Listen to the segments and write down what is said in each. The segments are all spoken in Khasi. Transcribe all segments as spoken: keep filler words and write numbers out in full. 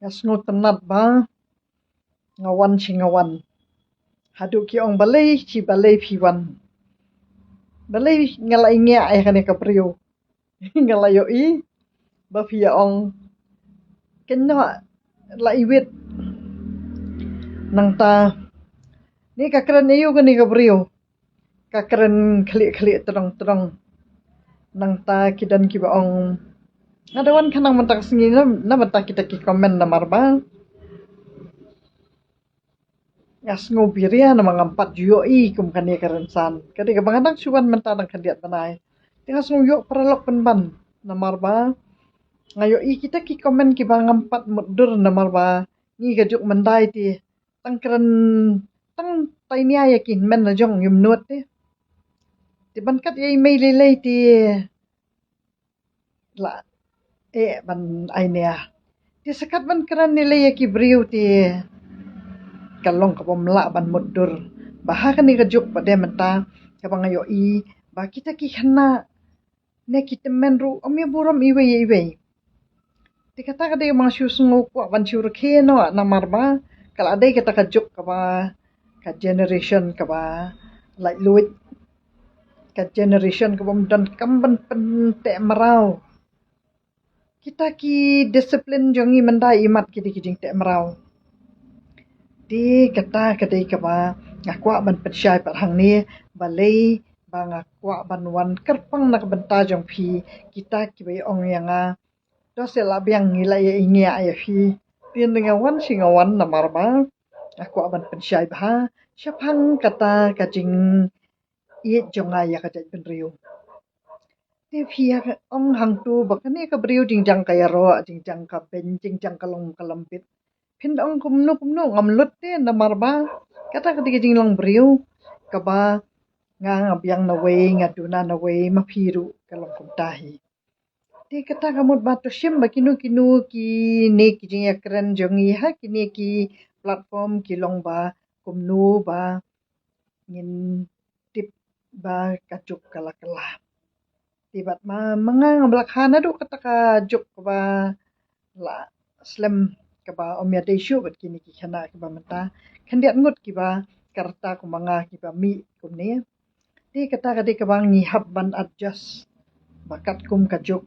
Nga sngewtynnat ba nga wan shi nga wan. Haduh ki ong balei shi balei phi wan. Balei nga la ïa ngiah ïa kane ka briew. Nga la ïohi ba phi ïa ong kynnoh la iwit. Nangta ne ka kren aïu kane ka briew. Ka kren khlieh khlieh tyrong tyrong. Nangta ki don kiba ong nga da wan khnang mynta ka sngi na, na mynta kita ki comment namar ba nga sngew biria namar ngam pat ju ïohi kum kane ka rynsan. Ka dei kaba nga dang shu wan mynta dang khyndiat bnai. Te nga sngew ïoh paralok pynban namar ba nga ïohi kita ki comment kiba ngam pat mutdur namar ba ngi ka juk myndai te tang kren tang tainia ïa ki hynmen la jong ym nud te. Te ban kat ïa i mei lei lei te la eh ban ainia. Te sa kat ban kren lei lei ïa ki briew te ka long kaba ym lah ban mutdur. Ba ha kane ka juk pat de mynta kaba nga ïohi ba kita ki khynnah ne ki tymmen ruh ym ïa burom iwei ïa iwei. Te kata ka dei ba nga shu sngew kwah ban shu rkhie noh namar ba ka la dei kata ka juk kaba ka generation kaba laitluid, ka generation kaba ym don kam ban pynteh mraw. Kita ki discipline jong ngi myndai imat ki dei ki jingteh mraw. Te kata ka dei kaba nga kwah ban pynshai pat hangne balei ba nga kwah ban wan kyrpang na ka bynta jong phi kita kiba ïa ong ïa nga. To se la biang ngi la ïa ïngiah ïa phi. Te nga wan shi nga wan namar ba nga kwah ban pynshai bha shaphang kata ka jingïeit jong nga ïa ka jaitbynriew. Te phi ïa ong hangtu ba kane ka briew jingjang ka ïaroh, jingjang ka beiñ, jingjang ka long ka lambit. Phin ong kumno kumno ngam lut te namar ba kata ka dei ka jinglong briew kaba nga nga biang nawei, nga duna nawei, ma phi ruh ka long kumta hi. Te kata ka mut ba to shim ba kino kino kine ki jingïakren jong ngi ha kine ki platform ki long ba kumno ba ngin tip ba ka juk ka la kylla. Te bad ma, ma nga ngam lah kha naduh kata ka juk ba la slem kaba ym ïadei shuh bad kine ki khynnah kiba mynta khyndiat ngut kiba ka rta kum ma nga kiba mih kumne. Te kata ka dei kaba ngi hap ban adjust ba katkum ka juk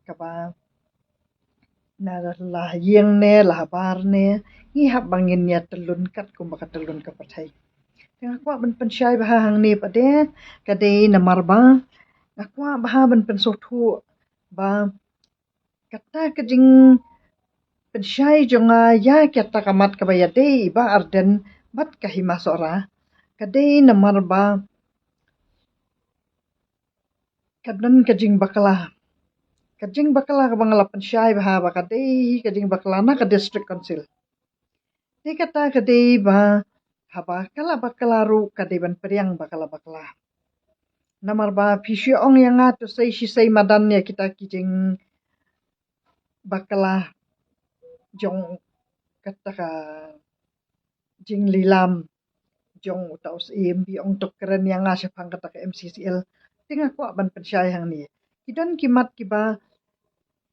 kaba na la ïing ne la habar ne ngi hap ba ngin ïa tyllun katkum ba ka tyllun ka pyrthei. Te nga kwah ban pynshai bha hangne pat de ka dei namar ba nga kwah bha ban pynsngewthuh ba kata ka jingpynshai jong nga ïa kata ka mat kaba ïadei i Bah Ardent bad ka Hima Sohra ka dei namar ba ka don ka jingbakla. Ka jingbakla kaba nga la pynshai bha ba ka dei hi ka jingbakla na ka District Council. Te kata ka dei ba haba ka la bakla ruh ka dei ban pdiang ba ka la bakla. Namar ba phi shu ong ïa nga to sei shi sei madan ïa kita ki jingbakla jong kata ka jinglilam jong uta u Syiem, phi ong to kren ïa nga shaphang kata ka M C C L. Te nga kwah ban pynshai hangne. Ki don ki mat kiba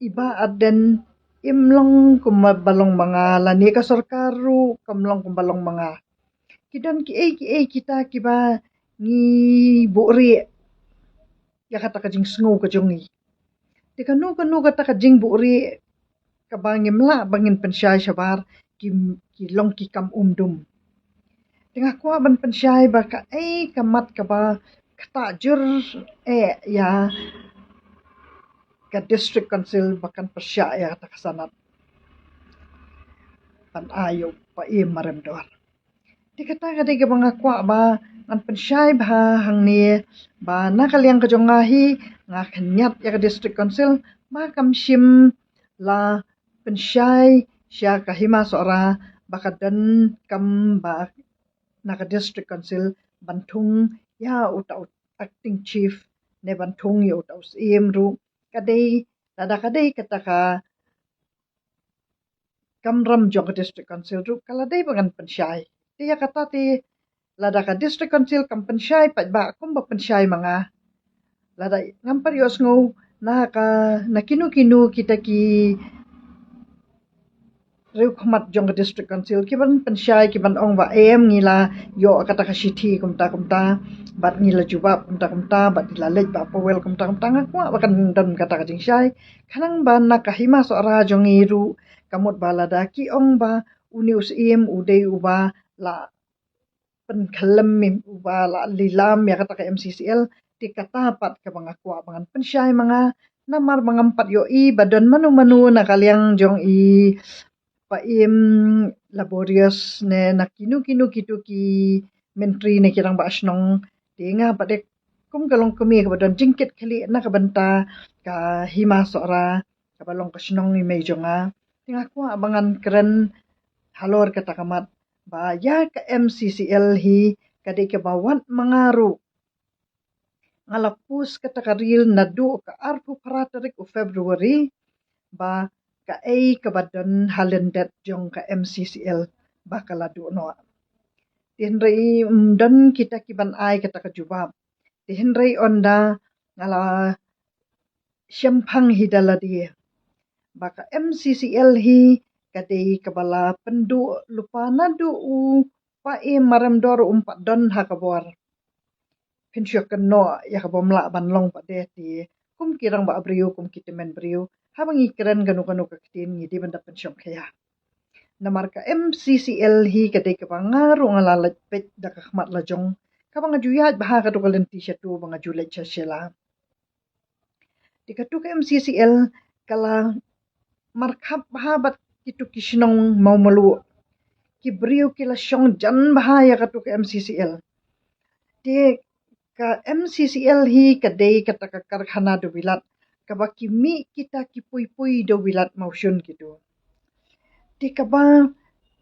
i Bah Ardent im long kum ba long ma nga lane ka sorkar ruh kam long kum ba long ma nga. Ki don kiei kiei kita kiba ngi buhrieh ïa kata ka jingsngew ka jong ngi. Te kano kano kata ka jingbuhrieh kaba ngim lah ba ngin pynshai shabar ki, ki long ki kam umdum. Te nga kwah ban pynshai ba kaei ka mat kaba ktah jur eh ïa ka District Council ba kan pyrshah ïa kata ka sanad ban ai ïa u Bah Ïew Marem Dor. Te kata ka dei kaba nga kwah ba ngan pynshai bha hangne ba na ka liang ka jong nga hi nga khynñiat ïa ka District Council ba kam shym la pynshai sha ka Hima Sohra ba ka don kam ba na ka District Council ban thung ïa uta u Acting Chief ne ban thung ïa uta u Syiem ruh. Ka dei, lada ka dei kata ka kamram jong ka District Council ruh ka la dei ba ngan pynshai. Te ïa kata te lada ka District Council kam pynshai pat ba kumba pynshai ma nga. Lada ngam pat ïohsngew na ka, na kino kino kita ki riew khmat jong ka District Council ki ban pynshai, ki ban ong ba em ngi la ïoh kata ka shithi kumta kumta, bad ngi la jubab kumta kumta, bad ngi la leit ba Powell kumta kumta. Nga kwah ba kan don kata ka jingshai. Khnang ba na ka Hima Sohra jong ngi ruh, ka mut ba lada ki ong ba une u Syiem u dei uba la pynkhlem, uba la lilam ïa kata ka M C C L, te kata pat kaba nga kwah ba ngan pynshai ma nga. Namar ba ngam pat ïohi ba don mano mano na ka liang jong i Paiem Laborious ne na kino kino kito ki myntri ne ki rangbah shnong. Te nga pat de kum ka longkmie kaba don jingkit khlieh na ka bynta ka Hima Sohra, kaba long ka shnong i mei jong nga. Te nga kwah ba ngan kren halor kata ka mat ba ïa ka M C C L hi ka dei kaba wat ma nga ruh. Nga la post kata ka reel naduh ka arphew phra tarik u February ba kaei kaba don ha lyndet jong ka M C C L ba ka la duh noh. Te hynrei ym don kita ki ban ai kata ka jubab. Te hynrei ynda nga la shemphang hi da lade ba ka M C C L hi ka dei kaba la pynduh lypa naduh u Paiem Maremdor um pat don ha ka bor. Pynshong kynnoh ïa ka bym lah ban long pat de, te kum ki rangbah briew, kum ki tymmen briew, haba ngi kren kano kano ka ktien ngi dei ban da pynshong khia. Namar ka M C C L hi ka dei kaba nga ruh nga la leit peit da ka khmat la jong, kaba nga ju ïaid bha katu ka lynti shatu ba nga ju leit sha Shella. Te katu ka M C C L ka la markhap bha bad kitu ki shnong Mawmluh. Ki briew ki la shong jan bha ïa katu ka M C C L. Te ka M C C L hi ka dei kata ka karkhana da wilat, kaba ki mih kita ki pui pui da wilat mawshun kitu. Te kaba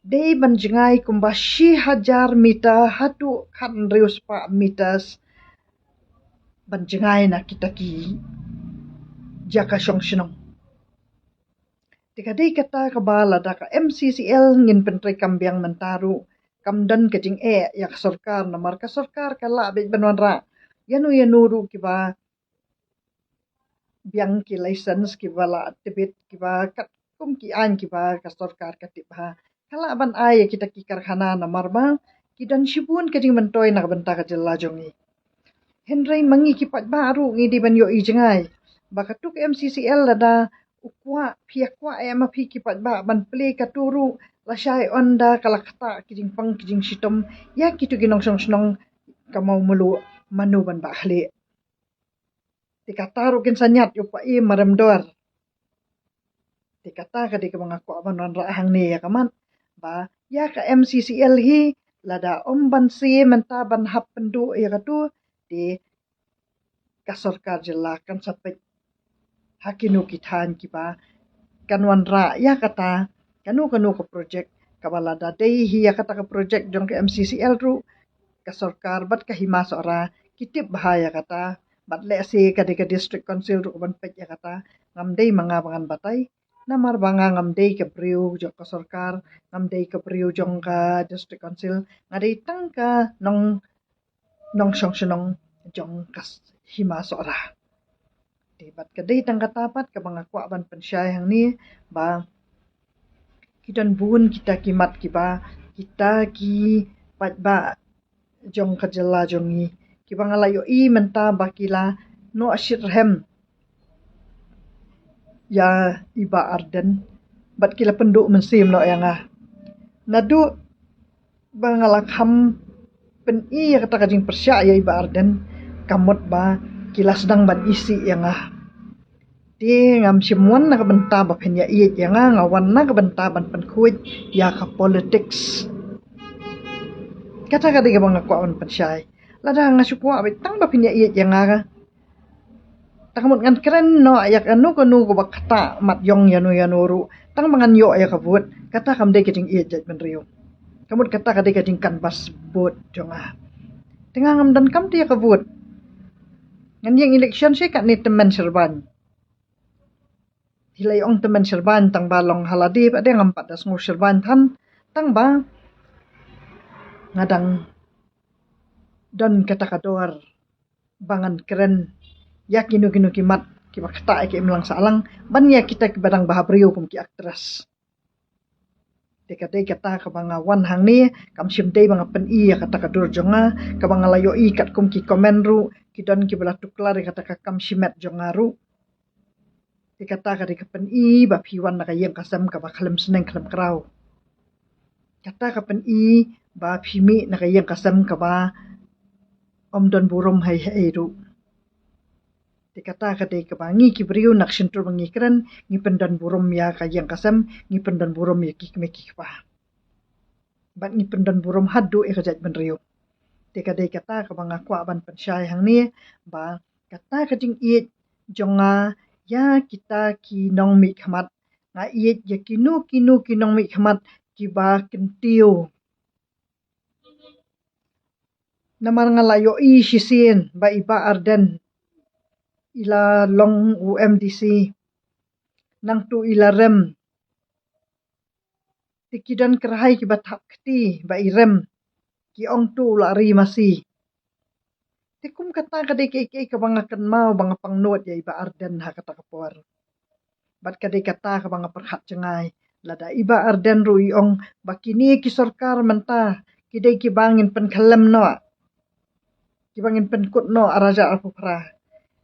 dei ban jngai kumba shi hajar meter haduh khathynriew spah meters ban jngai na kita ki jaka shong shnong. Te ka dei kata kaba lada ka M C C L ngin pyntreikam biang mynta ruh, kam don ka jingeh ïa ka sorkar, namar ka sorkar ka lah beit ban wanrah ïano ïano ruh kiba biang ki license kiba la tbit, kiba katkum ki aiñ kiba ka sorkar ka tip bha. Ka lah ban ai ïa kita ki karkhana namar ba ki don shibun ka jingmyntoi na ka bynta ka jylla jong ngi. Hynrei ma ngi ki paidbah ruh ngi dei ban ïohi jngai ba katu ka M C C L lada u kwah, phi ïa kwah eh ma phi ki paidbah ban plie katu ruh, lashai ynda ka la ktah ki jingpang ki jingshitom ïa kitu ki nongshong shnong ka Mawmluh, mano ban bah khlieh? Te kata ruh kin sa ñiad ïa u Paiem Maremdor. Te kata ka dei kaba nga kwah ban wanrah hangne ïa ka mat ba ïa ka M C C L hi, lada ym ban sie mynta ban hap pynduh ïa katu, te ka sorkar jylla kan sa peit ha kino ki thaiñ kiba kan wanrah ïa kata kano kano ka projek, kaba lada dei hi ïa kata ka projek jong ka M C C L ruh, ka sorkar bad ka Hima Sohra ki tip bha ïa kata. Bad lehse ka dei ka District Council ruh ka ban peit ïa kata. Ngam dei ma nga ba ngan batai, namar ba nga ngam dei ka briew jong ka sorkar, ngam dei ka briew jong ka District Council, nga dei tang ka nong, nongshong shnong jong ka Hima Sohra. Te bad ka dei tang kata pat kaba nga kwah ban pynshai hangne ba ki don bun kita ki mat kiba kita ki paidbah jong ka jylla jong ngi kiba nga la ïohi mynta ba ki la noh shitrhem ïa i Bah Ardent bad ki la pynduh mynsiem noh ïa nga. Naduh ba nga la kham pyni ïa kata ka jingpyrshah ïa i Bah Ardent, ka mut ba ki la sdang ban isih ïa nga. Te ngam shym wan na ka bynta ba phin ïa ïeit ïa nga, nga wan na ka bynta ban pynkhuid ïa ka politics. Kata ka dei kaba nga kwah ban pynshai. Lada nga shu kwah beit tang ba phin ïa ïeit ïa nga, tang mut ngan kren noh ïa kano kano kaba ktah mat ïong ïano ïano ruh, tang ba ngan ïoh ïa ka vote, kata kam dei ka jingïeit jaitbynriew. Ka mut kata ka dei ka jingcanvass vote jong nga. Te nga ngam donkam te ïa ka vote. Ngan ïeng election shi katne tymmen shirbaiñ. Hi la ong tymmen shirbaiñ tang ba long ha lade pat de ngam pat da sngew shirbaiñ than, tang ba nga dang don kata ka dor ba ngan kren ïa kino kino ki mat kiba ktah ïa ki imlang sahlang ban ïa kita kiba dang bha briew kum ki actress. Te ka dei kata kaba nga wan hangne, kam shym dei ba nga pyni ïa kata ka dur jong nga, kaba nga la ïohi katkum ki comment ruh, ki don kiba la tuklar ïa kata ka kam shimet jong nga ruh. Te kata ka dei ka pyni ba phi wan na ka ïing ka sem kaba khlem sneng khlem kraw. Kata ka pyni ba phi mih na ka ïing ka sem kaba ym don burom hei hei ruh. Te kata ka dei kaba ngi ki briew na ka shyntur ba ngi kren, ngi pyndon burom ïa ka ïing ka sem, ngi pyndon burom ïa ki kmie ki kpa. Bad ngi pyndon burom haduh ïa ka jaitbynriew. Te ka dei kata kaba nga kwah ban pynshai hangne, ba kata ka jingïeit jong nga ïa kita ki nongmihkhmat, nga ïeit ïa kino kino ki nongmihkhmat kiba kyntiew. Namar nga la ïohi shisien ba i Bah Ardent i la long u M D C, nangta i la rem. Te ki don kyrhai kiba thap kti ba i rem, ki ong to u la ri masi. Te kum kata ka dei kaei kaei kaba nga kynmaw ba nga pangnud ïa i Bah Ardent ha kata ka por. Bad ka dei kata kaba nga pyrkhat jngai, lada i Bah Ardent ruh i ong ba kine ki sorkar mynta ki dei kiba ngin pynkhlem noh, kiba ngin pynkut noh ar hajar arphew phra.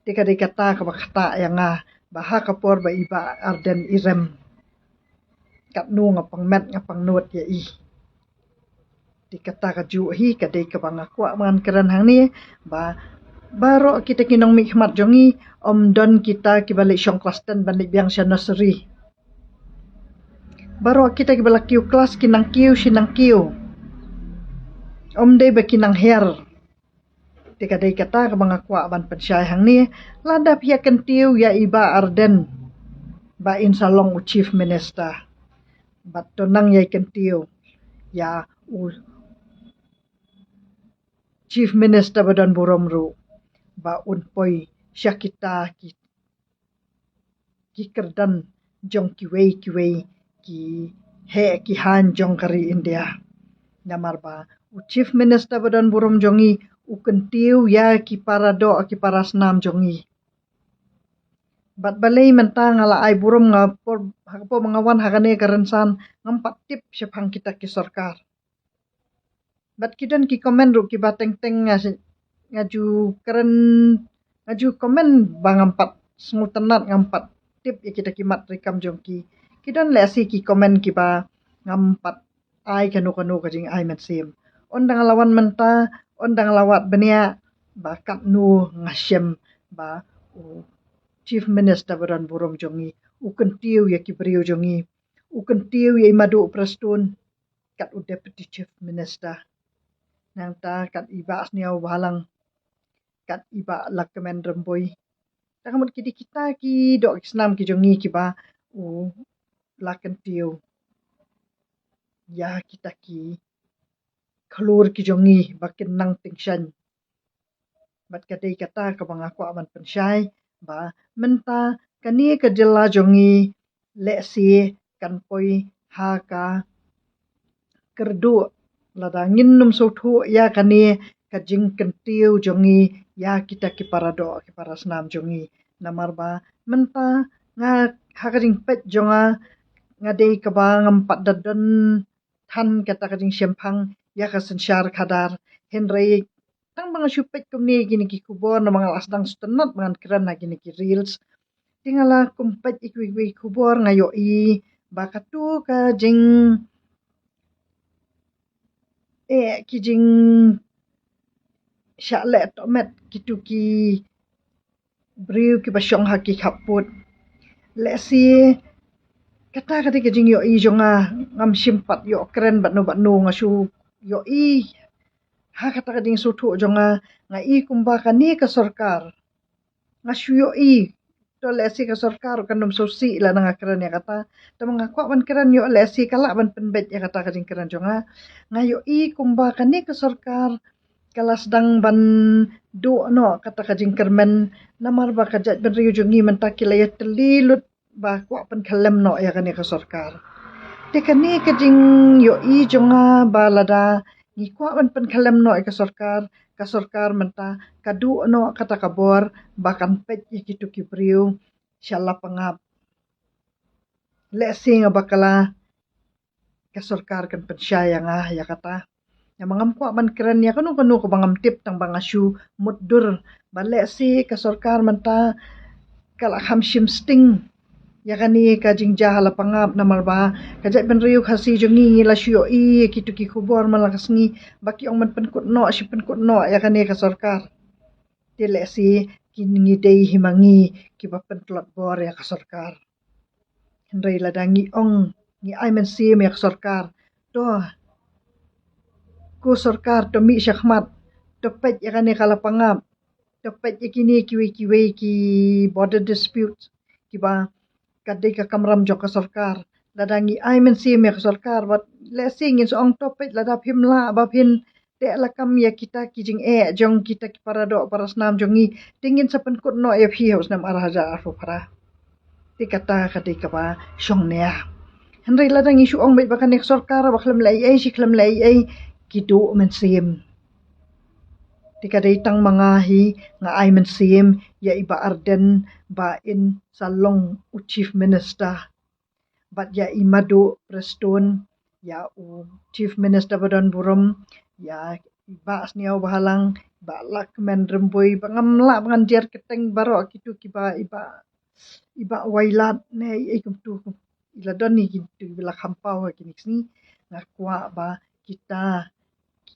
Te ka dei kata kaba ktah ïa nga ba ha ka por ba i Bah Ardent i rem, katno nga pangmet nga pangnud ïa i. Te kata kajuh hi ka dei kaba nga kwah ban kren hangne, ba baroh kita ki nongmihkhmat jong ngi, ym don kita kiba leit shong klas ten ban leit biang sha nursery. Baroh kita kiba la kiew klas ki nang kiew shi nang kiew, ym dei ba ki nang hiar. Te ka dei kata kaba nga kwah ban pynshai hangne, lada phi ïa kyntiew ïa i Bah Ardent ba in sa long u Chief Minister, bad to nang ïa kyntiew ïa u Chief Minister ba don burom ruh, ba un poi sha kita ki ki kyrdan jong kiwei kiwei ki heh ki haiñ jong ka ri India. Namar ba u Chief Minister ba don burom jong ngi u kyntiew ïa ki para doh ki para snam jong ngi. Bad balei mynta nga la ai burom, nga por, ha ka por ba nga wan ha kane ka rynsan ngam pat tip shaphang kita ki sorkar. Bad ki don ki comment ruh kiba teng teng nga, nga ju kren, nga ju comment ba ngam pat sngewtynnat, ngam pat tip ïa kita ki mat treikam jong ki. Ki don lehse ki comment kiba ngam pat ai kano kano ka jingai mynsiem. Ynda nga la wan mynta, ynda nga la wad bniah, ba katno nga shem ba u Chief Minister ba don burom jong ngi u kyntiew ïa ki briew jong ngi, u kyntiew ïa i Madu Prestone kat u Deputy Chief Minister. Nangta kat i Bah Sniawbhalang, kat i Bah Lahkmen Rymbui. Te ka mut ki dei kita ki doh ki snam ki jong ngi kiba u la kyntiew ïa kita ki khlur ki jong ngi ba kin nang tyngshaiñ. Bad ka dei kata kaba nga kwah ban pynshai, ba mynta kane ka jylla jong ngi lehse kan poi ha ka kyrduh lada ngin nym sngewthuh ïa kane ka jingkyntiew jong ngi ïa kita ki para doh ki para snam jong ngi. Namar ba mynta nga, ha ka jingpeit jong nga, nga dei kaba ngam pat da don than kata ka jingshemphang ïa ka synshar khadar. Hynrei tang ba nga shu peit kumne ïa kine ki khubor, namar nga la sdang sngewtynnat ba ngan kren ha kine ki reels, te nga la kum peit ïa kiwei kiwei ki khubor nga ïohi ba kato ka jing, eh, ki jingshah leh tohmet kito ki briew kiba shong ha ki khappud. Lehse kata ka dei ka jingïohi jong nga, ngam shym pat ïoh kren bad no bad no, nga shu ïohi ha kata ka jingsngewthuh jong nga, nga i kumba kane ka sorkar, nga shu ïohi, to lehse ka sorkar kan nym sngewsih lada nga kren ïa kata. Te ma nga kwah ban kren ïoh lehse ka lah ban pynbeit ïa kata ka jingkren jong nga. Nga ïohi kumba kane ka sorkar ka la sdang ban duh noh kata ka jingkyrmen, namar ba ka jaitbynriew jong ngi mynta ki la ïatylli lut ba kwah pynkhlem noh ïa kane ka sorkar. Te kane ka jingïohi jong nga ba lada ngi kwah ban pynkhlem noh ïa ka sorkar, ka sorkar mynta ka duh noh kata ka bor ba kan peit ïa kito ki briew sha la pangap. Lehse nga bakla ka sorkar kan pynshai ïa nga ïa kata. Namar ngam kwah ban kren ïa kano kano kaba ngam tip, tang ba nga shu mutdur ba lehse ka sorkar mynta ka la kham shim sting ïa kane ka jingjia ha la Pangap, namar ba ka jaitbynriew Khasi jong ngi, ngi la shu ïohi ïa kitu ki khubor man la ka sngi ba ki ong ban pynkut noh, shi pynkut noh ïa kane ka sorkar. Te lehse ki, ngi dei hi ma ngi kiba pyntlot bor ïa ka sorkar. Hynrei lada ngi ong, ngi ai mynsiem ïa ka sorkar, to, ko sorkar, to mih shakhmat, to peit ïa kane ka la Pangap, to peit ïa kine kiwei kiwei ki border dispute kiba ka dei ka kamram jong ka sorkar. Lada ngi ai mynsiem ïa ka sorkar, bad lehse ngin sa ong, to peit, lada phim lah ba phin teh lakam ïa kita ki jingeh jong kita ki paradoh parasnam jong ngi, te ngin sa pynkut noh ïa phi ha u snem ar hajar arphew phra. Te kata ka dei kaba shong nia. Hynrei lada ngi shu ong beit ba kane ka sorkar ba khlem leh ei ei, shi khlem leh ei ei, ki duh mynsiem. Te ka dei tang ma nga hi, nga ai mynsiem ïa i Bah Ardent ba in sa long u Chief Minister, bad ïa i Madu Prestone, ïa u Chief Minister ba don burom, ïa i Bah Sniaw Bahalang, Bah Lahkmen Rymbui, ba ngam lah ba ngan jer kyrteng baroh kitu kiba, i Bah, i Bah Wailadmiki, ne i kumtu, i la don hi kitu kiba la kham paw ha kine ki sngi. Nga kwah ba kita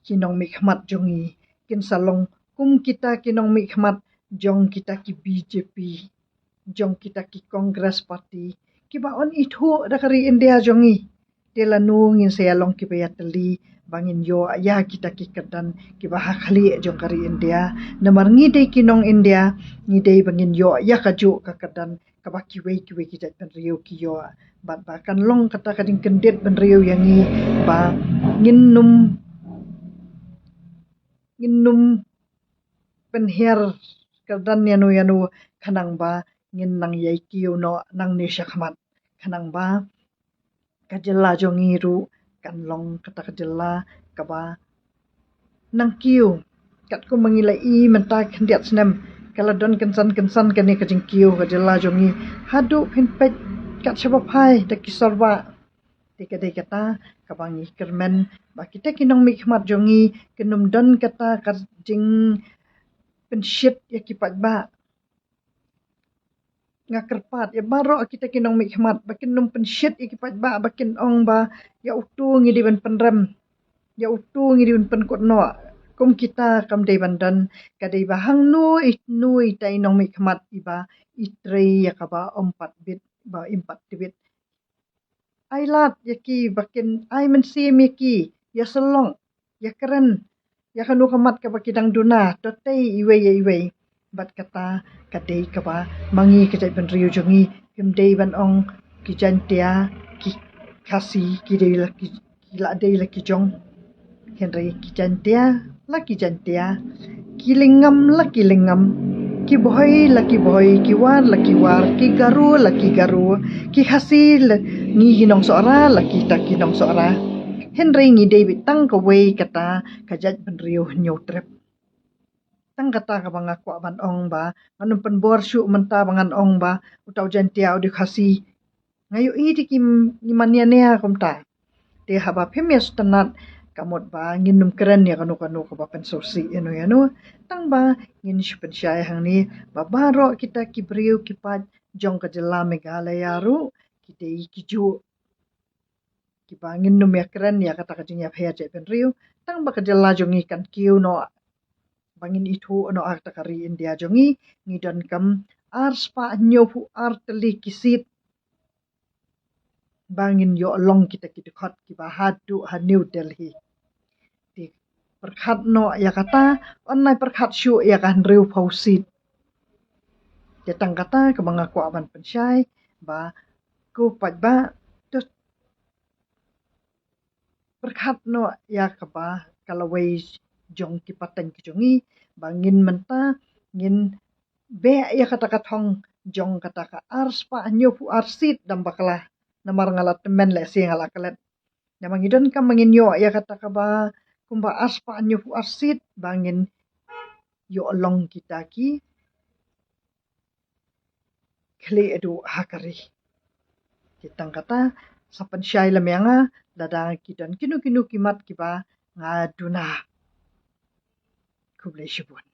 ki nongmihkhmat jong ngi kin sa long kum kita ki nongmihkhmat jong kita ki B J P, jong kita ki Congress Party, kiba yn ithuh da ka ri India jong ngi. Te lano ngin sa ïa long kiba ïatylli ba ngin ïoh ïa kita ki kyrdan kiba ha khlieh jong ka ri India. Namar ngi dei ki nong India, ngi dei ba ngin ïoh ïa kajuh ka kyrdan kaba kiwei kiwei ki jaitbynriew ki ïoh. Bad ba kan long kata ka jingkyndit bynriew ïa ngi ba ngin nym, ngin nym pynhiar kyrdan ïano ïano, khnang ba ngin nang ïai kiew noh nangne shakhmat, khnang ba ka jylla jong ngi ruh kan long kata ka jylla kaba nang kiew. Katkum ba ngi la i mynta khyndiat snem, ka la don kynsan kynsan kane ka jingkiew ka jylla jong ngi. Haduh phin peit kat shaba phai da ki sorbah. Te ka dei kata kaba ngi kyrmen ba kita ki nongmihkhmat jong ngi kin nym don kata ka jingpynshit ïa ki paidbah. Nga kyrpad ïa baroh kita ki nongmihkhmat ba kin nym pynshit ïa ki paidbah, ba kin ong ba ïa uto ngi dei ban pynrem, ïa uto ngi dei ban pynkut noh. Kum kita kam dei ban don, ka dei ba hangno i, no ita i nongmihkhmat iba i trei ïa kaba ym pat bit, ba ym pat tbit. Ai lad ïa ki ba kin, ai mynsiem ïa ki, ïa sylloh, ïa kren ïa kano ka mat kaba ki dang duna, to tei iwei ïa iwei. Bad kata ka dei kaba ma ngi ka jaitbynriew jong ngi, kim dei ban ong ki Jaiñtia, ki Khasi ki dei la ki, ki la dei la ki jong. Hynrei ki Jaiñtia la ki Jaiñtia, ki Lyngngam la ki Lyngngam, ki Bhoi la ki Bhoi, ki War la ki War, ki Garo la ki Garo, ki Khasi la, ngi ki nong Sohra la kita ki nong Sohra. Hynrei ngi dei beit tang kawei kata ka jaitbynriew Hynñiewtrep. Tang kata kaba nga kwah ban ong ba ngan ym pynbor shuh mynta ba ngan ong ba uta u Jaiñtia u dei Khasi. Nga ïohi te ki, ngi mania nia kumta. Te haba phim ïa sngewtynnat, ka mut ba ngin nym kren ïa kano kano kaba pynsngewsih ïano ïano. Tang ba ngin shu pynshai hangne ba baroh kita ki briew ki paid jong ka jylla Meghalaya ruh ki dei kijuh. Kiba ngin nym ïa kren ïa kata ka jingïapher jaitbynriew, tang ba ka jylla jong ngi kan kiew noh, ba ngin ithuh noh ha kata ka ri India jong ngi. Ngi donkam arspah hynñiewphew ar tylli ki seat ba ngin ïoh long kita ki dkhot kiba haduh ha New Delhi. Te pyrkhat noh ïa kata, yn nai pyrkhat shuh ïa ka hynriewphew seat. Te tang kata kaba nga kwah ban pynshai ba ko paidbah, to pyrkhat noh ïa kaba ka lawei jong ki pateng ki jong ngi, ba ngin mynta ngin beh ïa kata ka thong jong kata ka arspah hynñiewphew ar seat dang bakla. Namar nga la tymmen lehse nga la klet. Namar ngi donkam ba ngin ïoh ïa kata kaba kumba arspah hynñiewphew ar seat ba ngin ïoh long kita ki khlieh haduh ha ka ri. Te tang kata, sa pynshai lem ïa nga, lada ki don kino kino ki mat kiba nga duna. Khublei shibun.